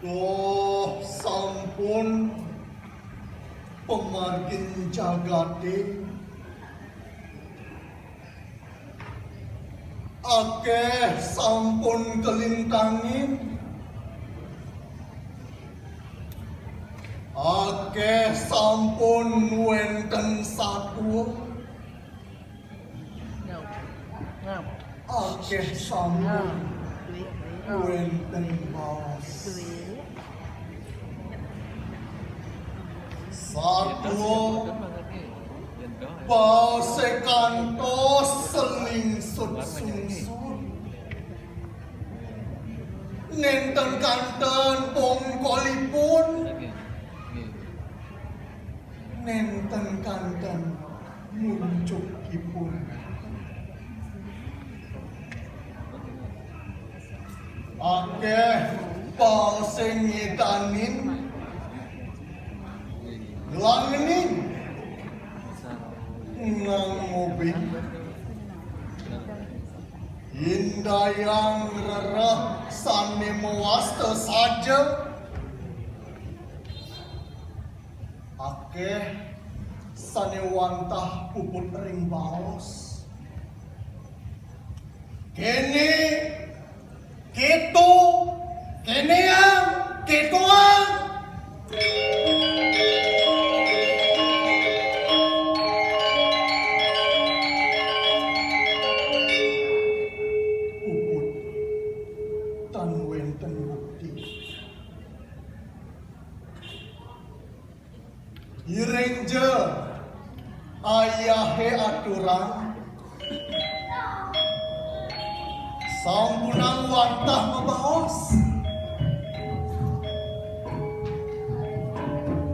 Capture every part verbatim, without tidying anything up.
Duh, sampun pamargin jagaté. Akéh sampun kalintangin. Akéh sampun wénten satua. Akéh sampun wénten baos. Satua baosé kantos selingsut sungsut. Nénten kanten bongkolipun. Nénten kanten muncukipun. Akéh baosé ngidanin, nglangenin, ngangobin. Indayang rereh sané mawasta saja. Akéh sané wantah puput ring baos. Kéné, kéto, kénéang, kétoang. Puput, tan wénten bukti. Iring ja ayahé aturang, sampunang wantah mabaos.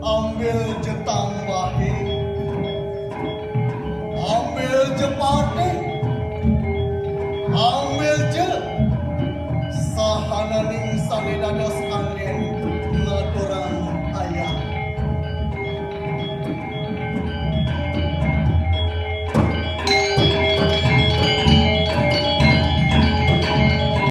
Ambil ja tambahé, ambil ja paté, ambil ja sahananing sané dados